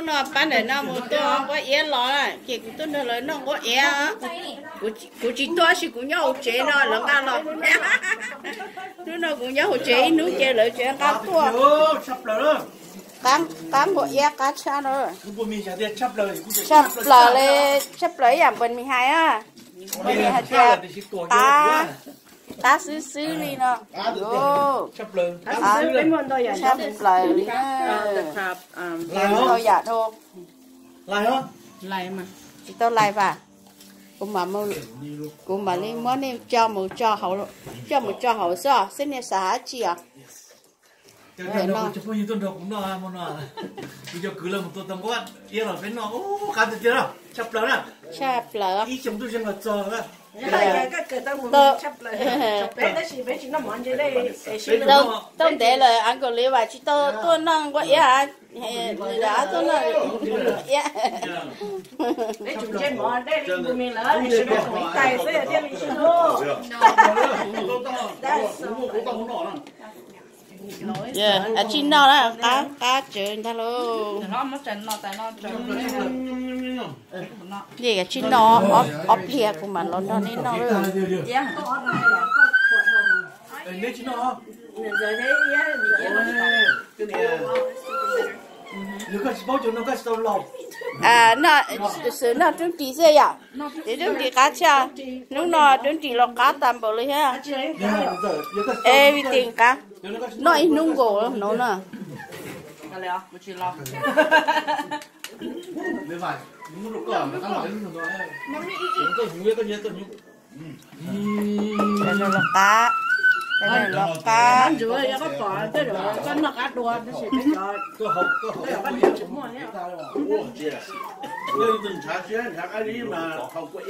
No pab ntawm no mus tua nquab iab los, ces kuv tuaj nrog lawv noj nquab iab. Kuv tsis tuaj, sis kuv nyob hauv tsev no lawv nqa los. Hnub no kuv nyob hauv tsev ib hnub ces lawv tseem nqa tuaj. Qab nquab iab qab tshaj no. Tshaj plaws li, tshaj plaws ib yam npawg Mis hais a. Npawg Mis hais tias qab, qab xwb xwb li no. Tshaj plaws li, ntau yam dhau. Tsis tau lais vas. Kuv mam li muab nej coj mus tso hauv xwb, seb nej xav hab tsi os. Tshaj plaws. Tau ntev lawm, a nkaus li vas tsis tau tuaj noj nquab iab, tuaj noj iab. Tsis noj na, qab tsawv ntag lauj. Yeej tsis noj, ob pliag kuv mam los nrog nej noj. Tus xwm noj roob ris xwb yom, ces roob ris qab tshaj, hnub no roob ris los qab tas npaum li thiab. Everything qab, noj ib hnub nkaus no na. Los qab, los qab.